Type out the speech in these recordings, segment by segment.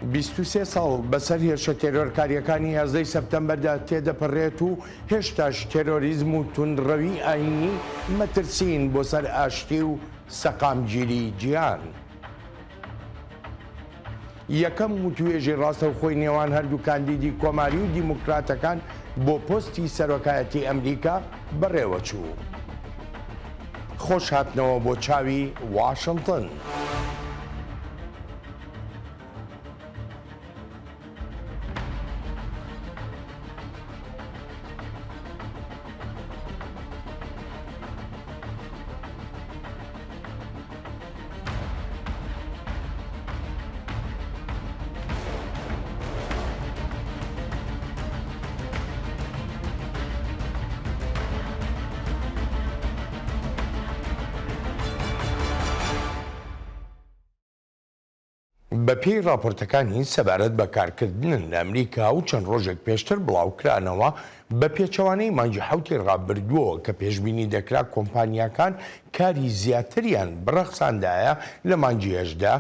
23 ساڵ بەسەر هێرشە تێرۆرکارییەکانی 11 ی سەپتەمبەردا تێدەپەڕێت و هێشتاش تێرۆریزم و توندڕەوی ئایینی مەترسیین بۆ سەر ئاشتی و سەقامگیری جیهان. یەکەم وتوێژی ڕاستەوخۆی نێوان هەردوو کاندیدی کۆماری و دیموکراتەکان بۆ پۆستی سەرۆکایەتی ئەمریکا بەڕێوەچوو. خۆش هاتنەوە بۆ چاوی واشنتن. بەپێی ڕاپۆرتەکانی سەبارەت بە کارکردن لە ئەمریکا و چەند ڕۆژێک پێشتر بڵاوکرانەوە، بە پێچەوانەی مانگی حەوتی ڕابردووەوە کە پێشبینی دەکرا کۆمپانیاکان کاری زیاتریان بڕەخساندایە لە مانگی هەشتدا،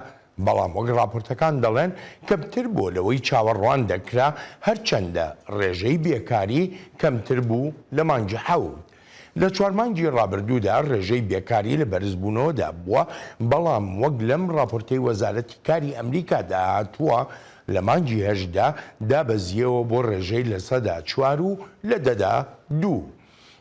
بەڵام وەک ڕاپۆرتەکان دەڵێن کەمتر بووە لەوەی چاوەڕوان دەکرا، هەرچەندە ڕێژەی بێکاری کەمتر بوو لە مانگی حەوت. لە چوار مانگی ڕابردوودا ڕێژەی بێکاری لە بەرزبوونەوەدا بووە، بەڵام وەک لەم ڕاپۆرتەی وەزارەتی کاری ئەمریکادا هاتووە، لە مانگی هەشتدا دابەزییەوە بۆ ڕێژەی 4% و لە دەدا دوو.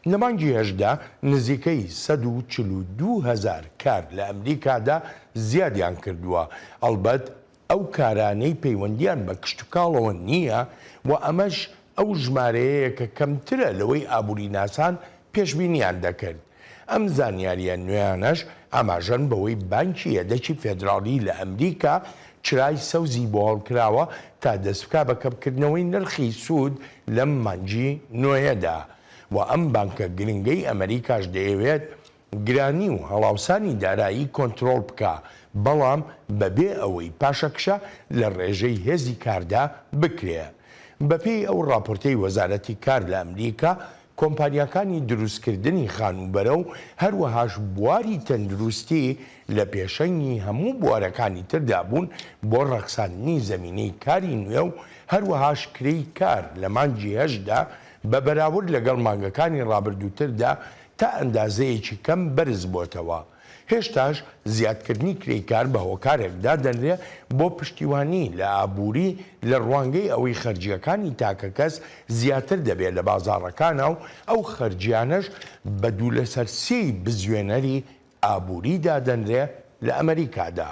لە مانگی هەشتدا نزیکەی 142 هەزار کار لە ئەمریکادا زیادیان کردووە، ئەڵبەت ئەو کارانەی پەیوەندییان بە کشتوکاڵەوە نییە و ئەمەش ئەو ژمارەیەیە کە کەمترە لەوەی ئابووریناسان پێشبینییان دەکرد. ئەم زانیارییە نوێیانەش ئاماژەن بەوەی بانکی یەدەکی فێدراڵی لە ئەمریکا چرای سەوزی بۆ هەڵکراوە تا دەستبکا بە کەمکردنەوەی نرخی سوود لەم مانگی نۆیەدا و ئەم بانکە گرنگەی ئەمریکاش دەیەوێت گرانی و هەڵاوسانی دارایی کۆنترۆڵ بکا، بەڵام بەبێ ئەوەی پاشەکشە لە ڕێژەی هێزی کاردا بکرێ. بەپێی ئەو ڕاپۆرتەی وەزارەتی کار لە ئەمریکا، کۆمپانیاکانی دروستکردنی خانووبەرە و هەروەهاش بواری تەندروستی لە پێشەنگی هەموو بوارەکانی تردا بوون بۆ ڕەخساندنی زەمینەی کاری نوێ و هەروەهاش کرێی کار لە مانگی هەشتدا بە بەراورد لەگەڵ مانگەکانی ڕابردووتردا تا ئەندازەیەکی کەم بەرز بۆتەوە. هێشتاش زیادکردنی کرێی کار بە هۆکارێک دادەنرێ بۆ پشتیوانی لە ئابووری لە ڕوانگەی ئەوەی خەرجییەکانی تاکەکەس زیاتر دەبێ لە بازاڕەکانا و ئەو خەرجیانەش بە دوو لەسەر سێی بزوێنەری ئابووری دادەنرێ لە ئەمەریکادا.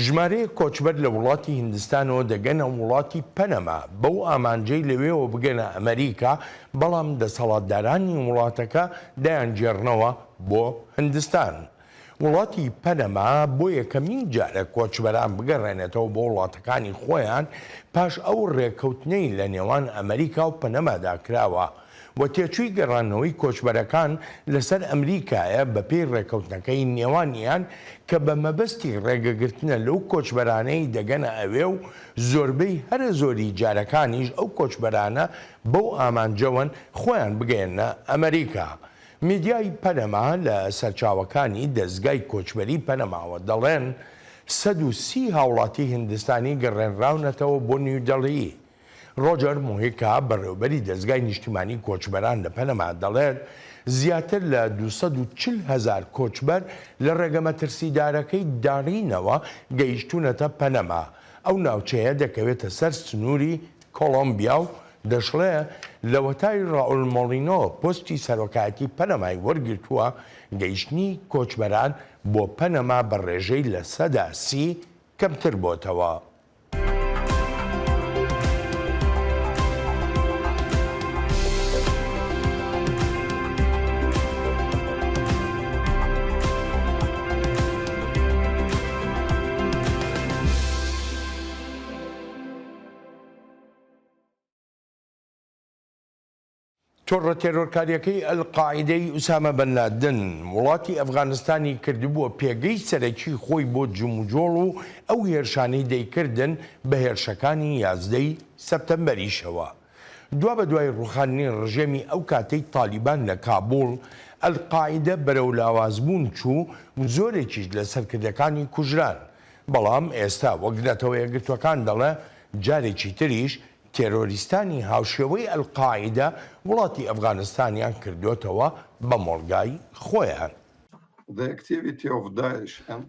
ژمارەیەک کۆچبەر لە وڵاتی هیندستانەوە دەگەنە وڵاتی پەنەما بەو ئامانجەی لەوێوە بگەنە ئەمەریکا، بەڵام دەسەڵاتدارانی وڵاتەکە دەیانگێڕنەوە بۆ هندستان. وڵاتی پەنەما بۆ یەکەمین جارە کۆچبەران بگەڕێنێتەوە بۆ وڵاتەکانی خۆیان پاش ئەو ڕێکەوتنەی لە نێوان ئەمەریکا و پەنەمادا کراوە. و تێچووی گەڕانەوەی کۆچبەرەکان لەسەر ئەمریکایە بەپێی ڕێکەوتنەکەی نێوانیان کە بە مەبەستی ڕێگەگرتنە لەو کۆچبەرانەی دەگەنە ئەوێ و زۆربەی هەرە زۆری جارەکانیش ئەو کۆچبەرانە بەو ئامانجەوەن خۆیان بگەیەننە ئەمریکا. میدیای پەنەما لە سەرچاوەکانی دەزگای کۆچبەری پەنەماوە دەڵێن 130 هاوڵاتی هندستانی گەڕێنراونەتەوە بۆ نیودەڵهی. ڕۆجەر موهیکا، بەڕێوەبەری دەزگای نیشتیمانی کۆچبەران لە پەنەما دەڵێت، زیاتر لە 240 هەزار کۆچبەر لە ڕێگە مەترسیدارەکەی دارینەوە گەیشتوونەتە پەنەما، ئەو ناوچەیە دەکەوێتە سەر سنووری کۆڵۆمبیا و دەشڵێ، لەوەتای ڕائول مۆڵینۆ پۆستی سەرۆکایەتی پەنەمای وەرگرتووە، گەیشتنی کۆچبەران بۆ پەنەما بە ڕێژەی 30% کەمتر بۆتەوە. تۆڕە تێرۆرکارییەکەی ئەلقاعیدەی ئوسامە بن لادن وڵاتی ئەفغانستانی کردبووە پێگەی سەرەکی خۆی بۆ جموجۆڵ و ئەو هێرشانەی دەیکردن بە هێرشەکانی یازدەی سەپتەمبەریشەوە. دوابەدوای ڕوخاندنی ڕژێمی ئەو کاتەی تالیبان لە کابوڵ، ئەلقاعیدە بەرەو لاوازبوون چوو و زۆرێکیش لە سەرکردەکانی کوژران. بەڵام ئێستا وەک نەتەوە یەکگرتووەکان دەڵێ جارێکی تریش تێرۆریستانی هاوشێوەی ئەلقاعیدە وڵاتی ئەفغانستانیان کردۆتەوە بە مۆڵگای خۆیان.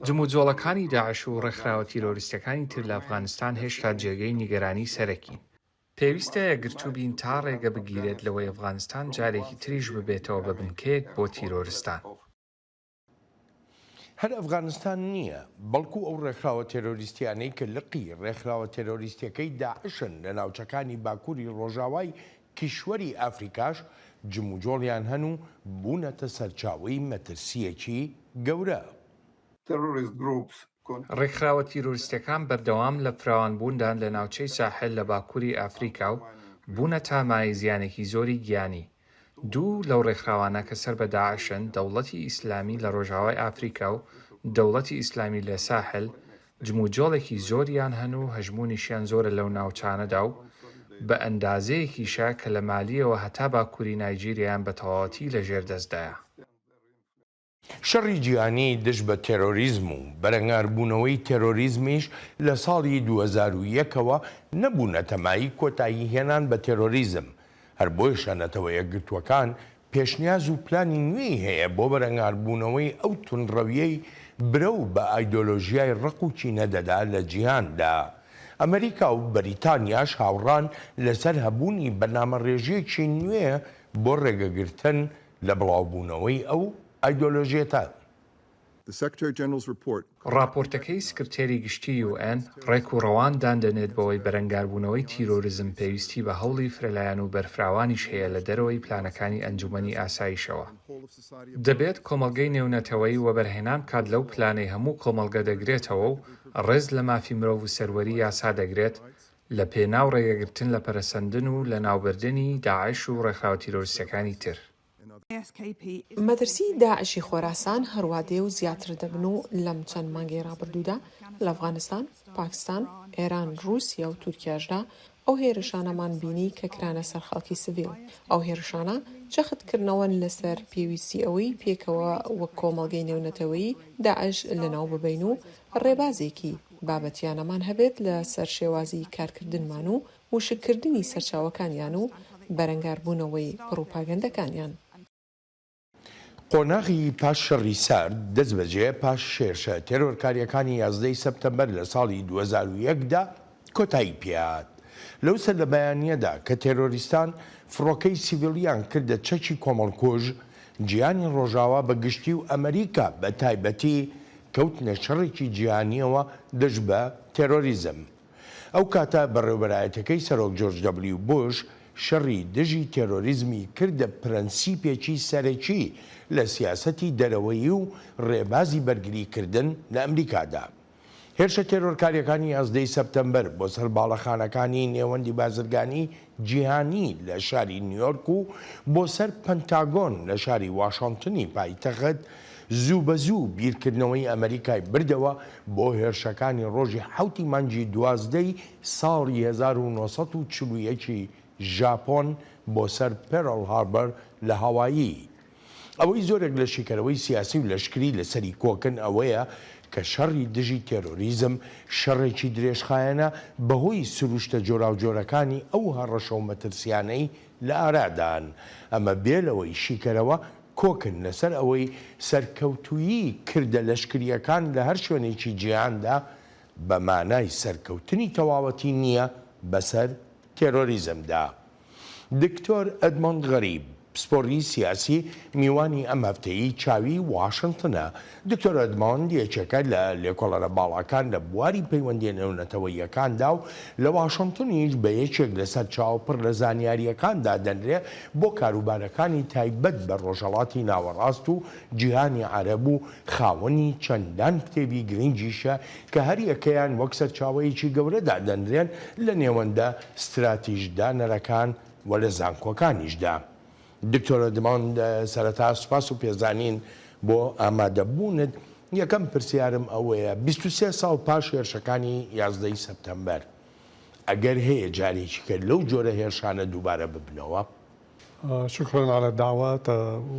جموجۆڵەکانی داعش و ڕێکخراوە تیرۆریستیەکانی تر لە ئەفغانستان هێشتا جێگەی نیگەرانی سەرەکین. پێویستە یەکگرتوو بین تا ڕێگە بگیرێت لەوەی ئەفغانستان جارێکی تریش ببێتەوە بە بنکەیەک بۆ تیرۆرستان. هەر ئەفغانستان نییە، بەڵکو ئەو ڕێکخراوە تێرۆریستیانەی کە لقی ڕێکخراوە تێرۆریستیەکەی داعشن لە ناوچەکانی باکوری ڕۆژاوای کیشوەری ئافریکاش جموجۆڵیان هەن و بوونەتە سەرچاوەی مەترسییەکی گەورە. ڕێکخراوە تیرۆریستیەکان بەردەوام لە فراوانبووندان لە ناوچەی ساحل لە باکوری ئافریکا و بوونەتە مایەی زیانێکی زۆری گیانی. دوو لەو ڕێکخراوانە کە سەر بە داعشن، دەوڵەتی ئیسلامی لە ڕۆژاوای ئافریکا و دەوڵەتی ئیسلامی لە ساحل، جموجۆڵێکی زۆریان هەن و هەژموونیشیان زۆرە لەو ناوچانەدا و بە ئەندازەیەکیشە کە لە مالییەوە هەتا باکووری نایجیریایان بە تەواوەتی لە ژێر دەستدایە. شەڕی جیهانی دژ بە تێرۆریزم و بەرەنگاربوونەوەی تێرۆریزمیش لە ساڵی 2001 ەوە نەبوونەتە مایەی کۆتایی هێنان بە تێرۆریزم، هەر بۆیشە نەتەوە یەکگرتووەکان پێشنیاز و پلانی نوێی هەیە بۆ بەرەنگاربوونەوەی ئەو توندڕەویەی برەو بە ئایدۆلۆژیای ڕق و کینە دەدا لە جیهاندا. ئەمەریکا و بەریتانیاش هاوڕان لەسەر هەبوونی بەرنامەڕێژییەکی نوێ بۆ ڕێگەگرتن لە بڵاوبوونەوەی ئەو ئایدۆلۆژیەتە. ڕاپۆرتەکەی سکرتێری گشتی یو ئێن ڕێک و ڕەوان دان دەنێت بەوەی بەرەنگاربوونەوەی تیرۆرزم پێویستی بە هەوڵی فرەلایەن و بەرفراوانیش هەیە لە دەرەوەی پلانەکانی ئەنجومەنی ئاسایشەوە. دەبێت کۆمەڵگەی نێونەتەوەیی وەبەرهێنان بکات لەو پلانەی هەموو کۆمەڵگە دەگرێتەوە و ڕێز لە مافی مرۆڤ و سەروەری یاسا دەگرێت لە پێناو ڕێگەگرتن لە پەرەسەندن و لەناوبردنی داعش و ڕێکخراوە تیرۆریستیەکانی تر. مەترسی داعشی خۆراسان هەروا دێ و زیاتر دەبن و لەم چەند مانگەی ڕابردوودا لە ئەفغانستان، پاکستان، ئێران، ڕووسیا و تورکیاشدا ئەو هێرشانەمان بینی کە کرانە سەر خەڵکی سڤیل. ئەو هێرشانە جەخت کردنەوەن لەسەر پێویستی ئەوەی پێکەوە وەک کۆمەڵگەی نێونەتەوەیی داعش لەناو ببەین و ڕێبازێکی بابەتیانەمان هەبێت لە سەر شێوازی کارکردنمان و وشککردنی سەرچاوەکانیان و بەرەنگاربوونەوەی پڕوپاگەندەکانیان. قۆناغی پاش شەڕی سارد دەستبەجێ پاش هێرشە تێرۆرکارییەکانی 11 ی سەپتەمبەر لە ساڵی 2001 دا کۆتایی پێهات. لەو سەرلەبەیانییەدا کە تێرۆریستان فڕۆکەی سیڤیلیان کردە چەکی کۆمەڵکوژ، جیهانی ڕۆژاوا بە گشتی و ئەمریکا بە تایبەتی کەوتنە شەڕێکی جیهانییەوە دژ بە تێرۆریزم. ئەو کاتە بەڕێوبەرایەتەکەی سەرۆک جۆرج دەبلیو بوش شەڕی دژی تێرۆریزمی کردە پرەنسیپێکی سەرەکی لە سیاسەتی دەرەوەیی و ڕێبازی بەرگریکردن لە ئەمریکادا. هێرشە تێرۆرکارییەکانی 11 ی سەپتەمبەر بۆ سەر باڵەخانەکانی نێوەندی بازرگانی جیهانی لە شاری نیویۆرک و بۆ سەر پەنتاگۆن لە شاری واشنتنی پایتەخت زوو بە زوو بیرکردنەوەی ئەمریکای بردەوە بۆ هێرشەکانی ڕۆژی حەوتی مانگی دوازدەی ساڵی 1941 ی ژاپۆن بۆ سەر پێرڵ هاربەر لە هاوایی. ئەوەی زۆرێک لە شیکەرەوەی سیاسی و لەشکری لەسەری کۆکن ئەوەیە کە شەڕی دژی تێرۆریزم شەڕێکی درێژخایەنە بەهۆی سروشتە جۆراوجۆرەکانی ئەو هەڕەشە و مەترسیانەی لە ئارادان. ئەمە بێ لەوەی شیکەرەوە کۆکن لەسەر ئەوەی سەرکەوتوویی کردە لەشکرییەکان لە هەر شوێنێکی جیهاندا بە مانای سەرکەوتنی تەواوەتی نییە بەسەر تێرۆریزمدا. دکتۆر ئەدمۆند غەریب، پسپۆڕی سیاسی، میوانی ئەم هەفتەیەی چاوی واشنتنە. دکتۆر ئەدمۆند یەکێکە لە لێکۆڵەرە باڵاکان لە بواری پەیوەندییە نێونەتەوەییەکاندا و لە واشنتنیش بە یەکێک لە سەرچاوە پڕ لە زانیارییەکان دادەنرێ بۆ کاروبارەکانی تایبەت بە ڕۆژهەڵاتی ناوەڕاست و جیهانی عەرەب و خاوەنی چەندان کتێبی گرنگیشە کە هەریەکەیان وەک سەرچاوەیەکی گەورە دادەنرێن لە نێوەندە ستراتیژدانەرەکان و لە زانکۆکانیشدا. دکتۆر ئەدمۆند سەرەتا سوپاس و پێزانین بۆ ئامادەبوونت، یەکەم پرسیارم ئەوەیە 23 ساڵ پاش هێرشەکانی 11 ی سەپتەمبەر ئەگەر هەیە جارێکیکە لەو جۆرە هێرشانە دووبارە ببنەوە؟ شكرا على الدعوة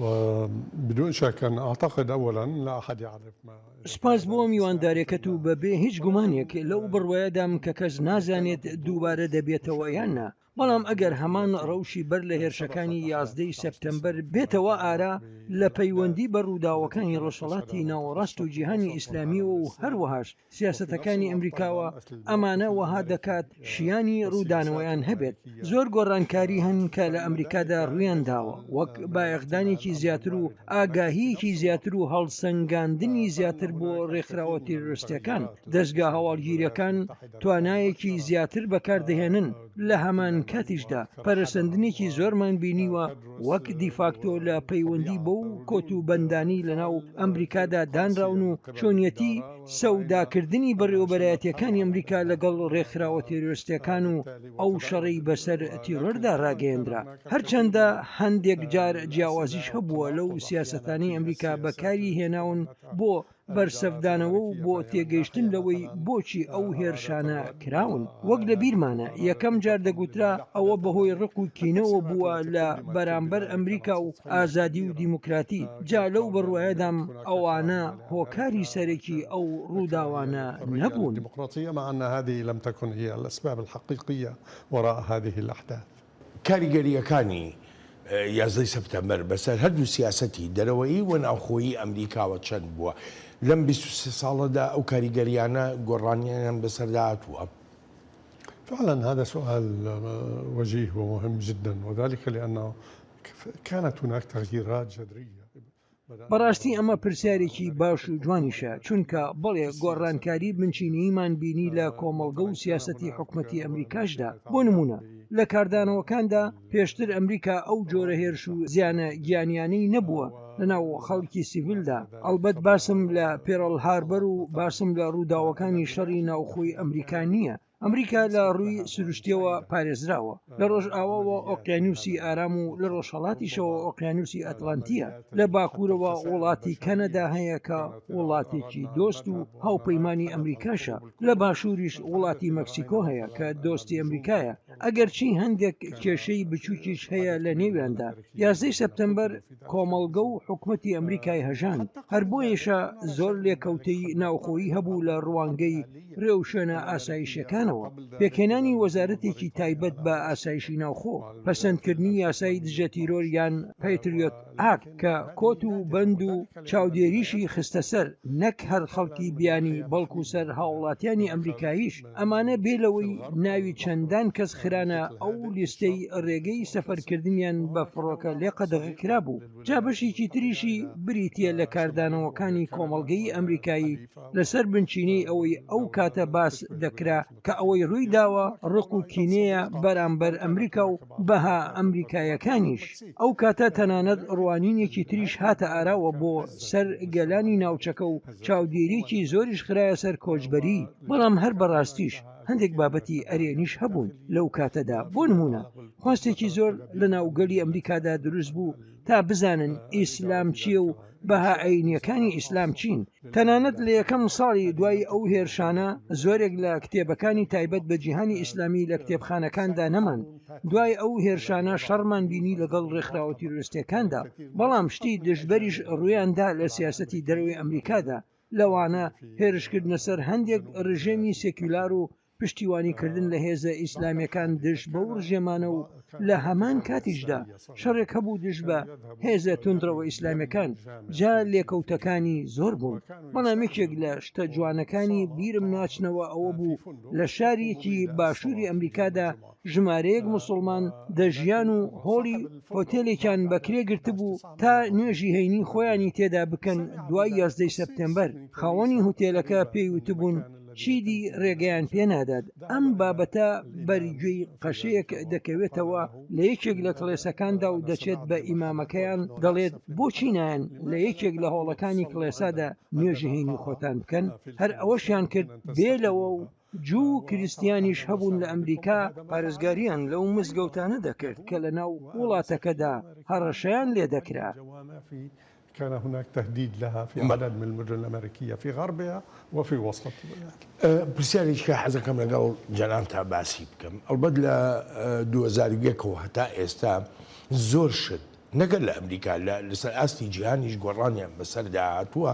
وبدون شك أن أعتقد أولا لا أحد يعرف ما سپاس بۆ میواندارێکەت و بەبێ هیچ گومانێک لەو بڕوایەدام کە کەس نازانێت دووبارە دەبێتەوە یان نا، بەڵام ئەگەر هەمان ڕەوشی بەر لە هێرشەکانی یازدەی سەپتەمبەر بێتەوە ئارا لە پەیوەندی بە ڕووداوەکانی ڕۆژهەڵاتی ناوەڕاست و جیهانی ئیسلامیەوە و هەروەهاش سیاسەتەکانی ئەمریکاوە، ئەمانە وەها دەکات شیانی ڕوودانەوەیان هەبێت. زۆر گۆڕانکاری هەن کە لە ئەمریکادا ڕوویان داوە، وەک بایەخدانێکی زیاتر و ئاگاهییەکی زیاتر و هەڵسەنگاندنی زیاتر بۆ ڕێکخراوە تیرۆریستییەکان، دەزگا هەواڵگیرییەکان توانایەکی زیاتر بەکاردەهێنن، لە هەمان کاتیشدا پەرەسەندنێکی زۆرمان بینیوە وەک دیفاکتۆ لە پەیوەندی بەو کۆت و بەندانەی لەناو ئەمریکادا دانراون و چۆنیەتی سەوداکردنی بەڕێوەبەرایەتیەکانی ئەمریکا لەگەڵ ڕێکخراوە تێرۆرستیەکان و ئەو شەڕەی بەسەر تیرۆردا ڕاگەیەندرا. هەرچەندە هەندێک جار جیاوازیش هەبووە لەو سیاسەتانەی ئەمریکا بەکاری هێناون بۆ بەرسەفدانەوە و بۆ تێگەیشتن لەوەی بۆچی ئەو هێرشانە کراون. وەک لە بیرمانە یەکەم جار دەگوترا ئەوە بەهۆی ڕق و کینەوە بووە لە بەرامبەر ئەمریکا و ئازادی و دیموکراتی، جا لەو بڕوایەدام ئەوانە هۆکاری سەرەکی ئەو ڕووداوانە نەبوون. کاریگەرییەکانی یازدەی سەپتەمبەر بەسەر هەردوو سیاسەتی دەرەوەیی و ناوخۆیی ئەمریکاوە چەند بووە؟ لەم 23 ساڵەدا ئەو کاریگەرییانە گۆڕانیان بەسەردا هاتووە؟ فعلا هذا سؤال وجيه ومهم جدا وذلك لأنه كانت هناك تغييرات جذرية. بەڕاستی ئەمە پرسیارێکی باش و جوانیشە، چونکە بەڵێ گۆڕانکاری بنچینەییمان بینی لە کۆمەڵگە و سیاسەتی حکومەتی ئەمریکاشدا، بۆ نموونە لە کاردانەوەکاندا پێشتر ئەمریکا ئەو جۆرە هێرش و زیانە گیانیانەی نەبووە لەناو خەڵکی سیڤیلدا، ئەڵبەت باسم لە پێرڵ هاربەر و باسم لە ڕووداوەکانی شەڕی ناوخۆی ئەمریکا نییە، ئەمریکا لە ڕووی سروشتیەوە پارێزراوە، لە ڕۆژئاواوە ئۆقیانوسی ئارام و لە ڕۆژهەڵاتیشەوە ئۆقیانوسی ئەتڵەنتییە، لە باکوورەوە وڵاتی کەنەدا هەیە کە وڵاتێکی دۆست و هاوپەیمانی ئەمریکاشە، لە باشووریش وڵاتی مەکسیکۆ هەیە کە دۆستی ئەمریکایە، ئەگەرچی هەندێک کێشەی بچووکیش هەیە لە نێویاندا. یازدەی سەپتەمبەر کۆمەڵگە و حکومەتی ئەمریکای هەژاند، هەر بۆیەشە زۆر لێکەوتەی ناوخۆیی هەبوو لە ڕوانگەی ڕێوشوێنە ئاسایشیەکانەوە، پێکهێنانی وەزارەتێکی تایبەت بە ئاسایشی ناوخۆ، پەسەندکردنی یاسای دژەتیرۆر یان Patriot Act کە کۆت و بەند و چاودێریشی خستەسەر نەک هەر خەڵکی بیانی بەڵکو سەر هاوڵاتیانی ئەمریکاییش، ئەمانە بێ لەوەی ناوی چەندان کەس خرانە ئەو لیستەی ڕێگەی سەفەرکردنیان بە فڕۆکە لێ قەدەغە کرابوو، جا بەشێکی تریشی بریتییە لە کاردانەوەکانی کۆمەڵگەی ئەمریکایی لەسەر بنچینەی ئەوەی ئەو کاتە باس دەکرا کە ئەوەی ڕووی داوە ڕق و کینەیە بەرامبەر ئەمریکا و بەها ئەمریکایەکانیش. ئەو کاتە تەنانەت ڕوانینێکی تریش هاتە ئاراوە بۆ سەر گەلانی ناوچەکە و چاودێرییەکی زۆریش خرایە سەر کۆچبەری، بەڵام هەر بەڕاستیش هەندێک بابەتی ئەرێنیش هەبوون لەو کاتەدا، بۆ نموونە خواستێکی زۆر لەناو گەلی ئەمریکادا دروست بوو تا بزانن ئیسلام چییە و بەها ئایینییەکانی ئیسلام چین، تەنانەت لە یەکەم ساڵی دوای ئەو هێرشانە زۆرێک لە کتێبەکانی تایبەت بە جیهانی ئیسلامی لە کتێبخانەکاندا نەمان، دوای ئەو هێرشانە شەڕمان بینی لەگەڵ ڕێکخراوە تیرۆریستییەکاندا، بەڵام شتی دژبەریش ڕوویاندا لە سیاسەتی دەرەوەی ئەمریکادا، لەوانە هێرشکردنە سەر هەندێک ڕژێمی سێکیولار و پشتیوانیکردن لە هێزە ئیسلامیەکان دژ بەو ڕژێمانە و لە هەمان کاتیشدا شەڕێک هەبوو دژ بە هێزە توندڕەوە ئیسلامیەکان، جا لێکەوتەکانی زۆر بوون، بەڵام یەکێک لە شتە جوانەکانی بیرم ناچنەوە ئەوە بوو لە شارێکی باشووری ئەمریکادا ژمارەیەک موسڵمان دەژیان و هۆڵی هۆتێلێکیان بەکرێ گرتبوو تا نوێژی هەینی خۆیانی تێدا بکەن دوای یازدەی سەپتێمبەر خاوەنی هوتێلەکە پێی وتبوون چیدی ڕێگەیان پێ نادات ئەم بابەتە بەر گوێی قەشەیەک دەکەوێتەوە لە یەکێک لە کڵێسەکاندا و دەچێت بە ئیمامەکەیان دەڵێت بۆچی نایەن لە یەکێک لە هۆڵەکانی کڵێسادا نوێژی هەینی خۆتان بکەن هەر ئەوەشیان کرد بێ لەوە و جوو و کریستیانیش هەبوون لە ئەمریکا پارێزگاریان لەو مزگەوتانە دەکرد کە لە ناو وڵاتەکەدا هەڕەشەیان لێدەکرا. كان هناك تهديد لها في عدد من المدن الأمريكية في غربها وفي وسط الولايات. پرسیارێکی کە حەزەکەم لەگەڵ جەنابتا باسی بکەم، ئەڵبەت لە 2001 ەوە هەتا ئێستا زۆر شت نەگەر لە ئەمریکا لە لەسەر ئاستی جیهانیش گۆڕانیان بەسەردا هاتووە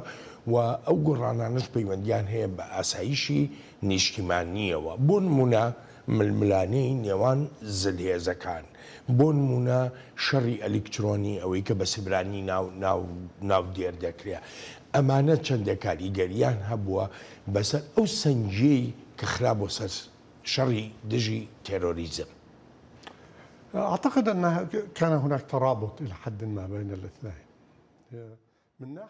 و ئەو گۆڕانانەش پەیوەندیان هەیە بە ئاسایشی نیشتیمانییەوە، بۆ نموونە ململانێی نێوان زلهێزەکان، بۆ نموونە شەڕی ئەلیکترۆنی ئەوەی کە بە سبرانی ناو ناو ناودێر دەکرێ، ئەمانە چەندە کاریگەرییان هەبووە بەسەر ئەو سەنگییەی کە خرابووە سەر شەڕی دژی تێرۆریزم؟ اعتقد ان كان هناك ترابط الى حد ما بين الاثنين.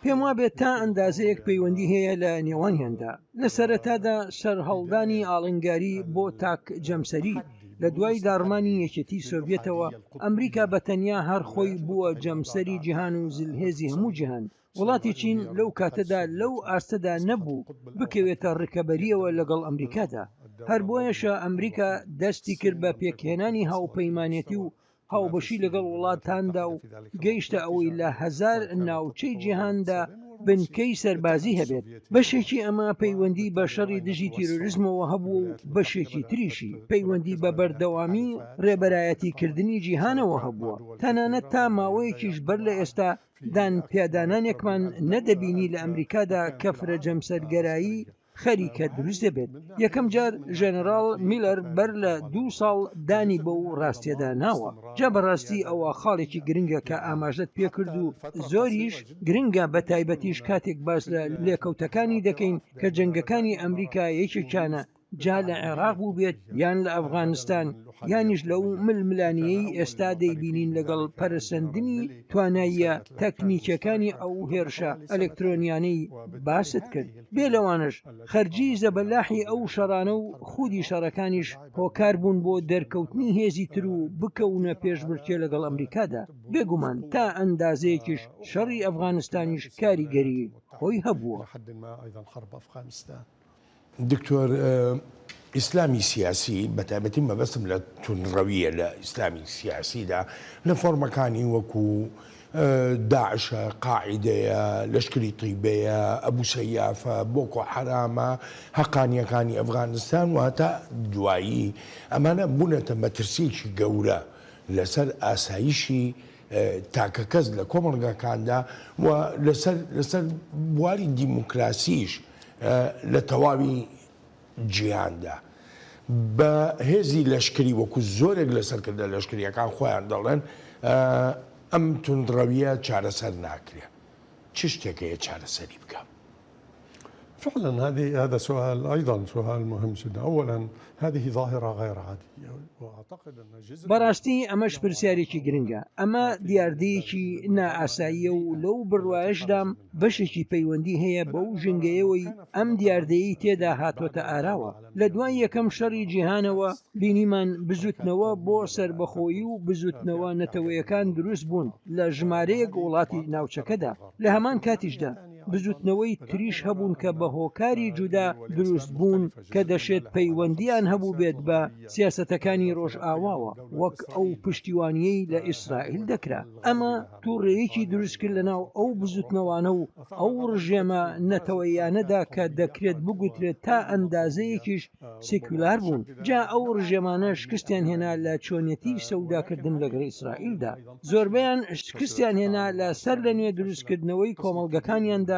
پێم وابێت تا ئەندازەیەک پەیوەندی هەیە لە نێوانیاندا. لە سەرەتادا سەرهەڵدانی ئاڵنگاری بۆ تاک جەمسەری، لە دوای داڕمانی یەکێتی سۆڤیەتەوە، ئەمریکا بە تەنیا هەر خۆی بووە جەمسەری جیهان و زلهێزی هەموو جیهان. وڵاتی چین لەو کاتەدا لەو ئاستەدا نەبوو بکەوێتە ڕکەبەرییەوە لەگەڵ ئەمریکادا. هەر بۆیەشە ئەمریکا دەستی کرد بە پێکهێنانی هاوپەیمانێتی و هاوبەشی لەگەڵ وڵاتاندا و گەیشتە ئەوەی لە هەزار ناوچەی جیهاندا بنکەی سەربازی هەبێت. بەشێکی ئەمە پەیوەندی بە شەڕی دژی تیرۆریزمەوە هەبوو و بەشێکی تریشی پەیوەندی بە بەردەوامی ڕێبەرایەتیکردنی جیهانەوە هەبووە. تەنانەت تا ماوەیەکیش بەر لە ئێستا دانپیادانانێکمان نەدەبینی لە ئەمریکادا کە فرە جەمسەرگەرایی خەریکە دروست دەبێت. یەکەم جار ژەنەراڵ میلەر بەر لە دوو ساڵ دانی بەو ڕاستیەدا ناوە. جا بەڕاستی ئەوە خاڵێکی گرنگە کە ئاماژەت پێکرد و زۆریش گرنگە بە تایبەتیش کاتێک باس لە لێکەوتەکانی دەکەین کە جەنگەکانی ئەمریکا یەکێکیانە جا لە عێراق بووبێت یان لە ئەفغانستان یانیش لەو ململانێیەی ئێستا دەیبینین لەگەڵ پەرەسەندنی تواناییە تەکنیکیەکانی ئەو هێرشە ئەلکترۆنیانەی باست کرد. بێ لەوانەش خەرجی زەبەلاحی ئەو شەڕانە و خودی شەڕەکانیش هۆکار بوون بۆ دەرکەوتنی هێزی تر و بکەونە پێشبرکێ لەگەڵ ئەمریکادا. بێگومان تا ئەندازەیەکیش شەڕی ئەفغانستانیش کاریگەری خۆی هەبووە. دکتۆر ئیسلامی سیاسی بەتایبەتی مەبەستم لە توندڕەوییە لە ئیسلامی سیاسیدا لە فۆرمەکانی وەکو داعشە، قاعیدەیە، لەشکری تەیبەیە، ئەبو سەیافە، بۆکۆ حەرامە، هەقانییەکانی ئەفغانستان و هەتا دوایی ئەمانە بوونەتە مەترسییەکی گەورە لەسەر ئاسایشی تاکەکەس لە کۆمەڵگاکاندا و لەسەر لەسەر بواری دیموکراسیش لە تەواوی جیهاندا بە هێزی لەشکری وەکو زۆرێک لە سەرکردە لەشکریەکان خۆیان دەڵێن ئەم توندڕەویە چارەسەر ناکرێ چ شتێک هەیە چارەسەری بکا؟ فعلا هذه هذا سؤال أيضا سؤال مهم جدا أولا هذه ظاهرة غير عادية وأعتقد أن جزء بەڕاستی ئەمەش پرسیارێکی گرنگە ئەمە دیاردەیەکی نائاساییە و لەو بڕوایەشدام بەشێکی پەیوەندی هەیە بەو ژینگەیەوەی ئەم دیاردەیەی تێدا هاتۆتە ئاراوە. لە دوای یەکەم شەڕی جیهانەوە بینیمان بزوتنەوە بۆ سەربەخۆیی و بزوتنەوە نەتەوەیەکان دروست بوون لە ژمارەیەک وڵاتی ناوچەکەدا، لە هەمان کاتیشدا بزوتنەوەی تریش هەبوون کە بە هۆکاری جودا دروست بوون کە دەشێت پەیوەندییان هەبووبێت بە سیاسەتەکانی ڕۆژئاواوە وەک ئەو پشتیوانییەی لە ئیسرائیل دەکرا. ئەمە توڕەیەکی دروستکرد لەناو ئەو بزوتنەوانە و ئەو ڕژێمە نەتەوەییانەدا کە دەکرێت بگوترێت تا ئەندازەیەکیش سیکولار بوون، جا ئەو ڕژێمانە شکستیان هێنا لە چۆنیەتی سەوداکردن لەگەڵ ئیسرائیلدا، زۆربەیان شکستیان هێنا لە سەر لە نوێ دروستکردنەوەی کۆمەڵگەکانیاندا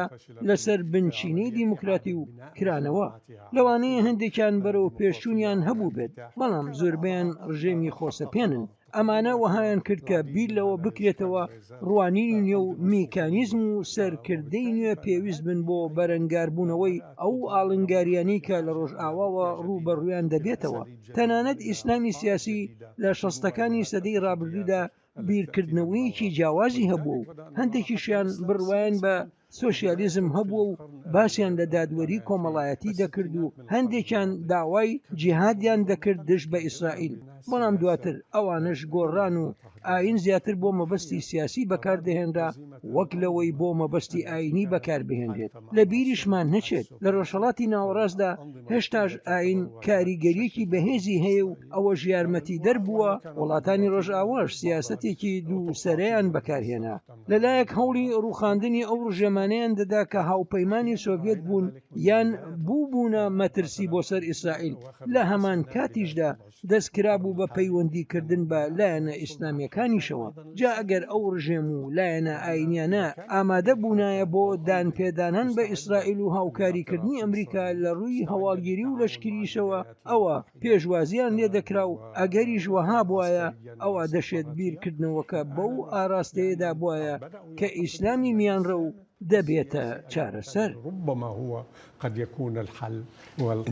لەسەر بنچینەی دیموکراتی و کرانەوە، لەوانەیە هەندێکیان بەرەو پێشچوونیان هەبووبێت، بەڵام زۆربەیان ڕژێمی خۆسەپێنن. ئەمانە وەهایان کرد کە بیر لەوە بکرێتەوە ڕوانینی نوێ و میکانیزم و سەرکردەی نوێ پێویست بن بۆ بەرەنگاربوونەوەی ئەو ئاڵنگارییانەی کە لە ڕۆژئاواوە ڕووبەڕوویان دەبێتەوە. تەنانەت ئیسلامی سیاسی لە شەستەکانی سەدەی ڕابردوودا بیرکردنەوەیەکی جیاوازی هەبووە و هەندێکیشیان بڕوایان بە. سۆشیالیزم هەبووە و باسیان لە دادوەری کۆمەڵایەتی دەکرد و هەندێکیان داوای جیهادیان دەکرد دژ بە ئیسرائیل، بەڵام دواتر ئەوانەش گۆڕان و ئایین زیاتر بۆ مەبەستی سیاسی بەکاردەهێنرا وەک لەوەی بۆ مەبەستی ئایینی بەکاربهێنرێت. لە بیریشمان نەچێت لە ڕۆژهەڵاتی ناوەڕاستدا هێشتاش ئایین کاریگەرییەکی بەهێزی هەیە و ئەوەش یارمەتیدەر بووە وڵاتانی ڕۆژئاواش سیاسەتێکی دووسەرەیان بەکارهێنا. لەلایەک هەوڵی ڕووخاندنی ئەو ڕژێمانەیان دەدا کە هاوپەیمانی سۆڤیەت بوون یان بووبوونە مەترسی بۆ سەر ئیسرائیل، لە هەمان کاتیشدا دەست کرابوو بە پەیوەندی کردن بە لایەنە ئیسلامیەکانیشەوە، جا ئەگەر ئەو ڕژێم و لایەنە ئاینیانە ئامادە بوونایە بۆ دانپێدانان بە ئیسرائیل و هاوکاریکردنی ئەمریکا لە ڕووی هەواڵگیری و لەشکریشەوە ئەوا پێشوازیان لێدەکرا و ئەگەریش وەها بوایە ئەوا دەشێت بیرکردنەوەکە بەو ئاراستەیەدا بوایە کە ئیسلامی میانڕەو دەبێتە چارەسەر.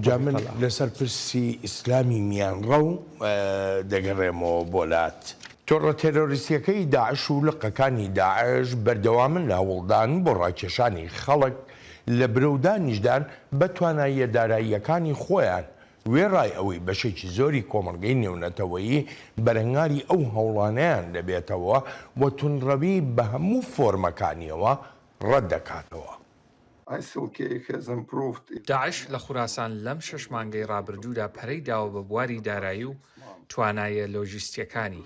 جا من لەسەر پرسی ئیسلامی میانڕەو دەگەڕێمەوە بۆ لات. تۆڕە تێرۆریستییەکەی داعش و لقەکانی داعش بەردەوامن لە هەوڵدان بۆ ڕاکێشانی خەڵک لە برەودانیشدان بە تواناییە داراییەکانی خۆیان، وێڕای ئەوەی بەشێکی زۆری کۆمەڵگەی نێونەتەوەیی بەرەنگاری ئەو هەوڵانەیان دەبێتەوە و توندڕەوی بە هەموو فۆرمەکانیەوە ڕەت دەکاتەوە. داعش لە خوراسان لەم شەش مانگەی ڕابردوودا پەرەی داوە بە بواری دارایی و تواناییە لۆژیستییەکانی،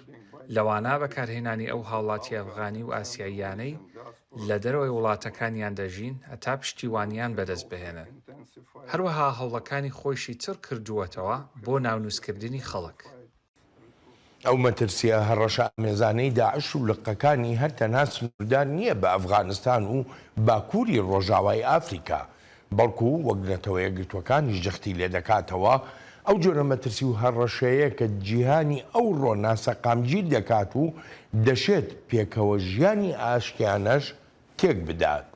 لەوانە بەکارهێنانی ئەو هاوڵاتییە ئەفغانی و ئاسیاییانەی لە دەرەوەی وڵاتەکانیان دەژین هەتا پشتیوانیان بەدەست بهێنن. هەروەها هەوڵەکانی خۆیشی چڕ کردووەتەوە بۆ ناونووسکردنی خەڵک. ئەو مەترسییە هەڕەشەئامێزانەی داعش و لقەکانی هەر تەنها سنووردار نییە بە ئەفغانستان و باکووری ڕۆژاوای ئافریکا، بەڵکو وەک نەتەوەیەکگرتووەکانیش جەختی لێدەکاتەوە، ئەو جۆرە مەترسی و هەڕەشەیە کە جیهانی ئەوڕۆ ناسەقامگیر دەکات و دەشێت پێکەوە ژیانی ئاشتیانەش تێکبدات.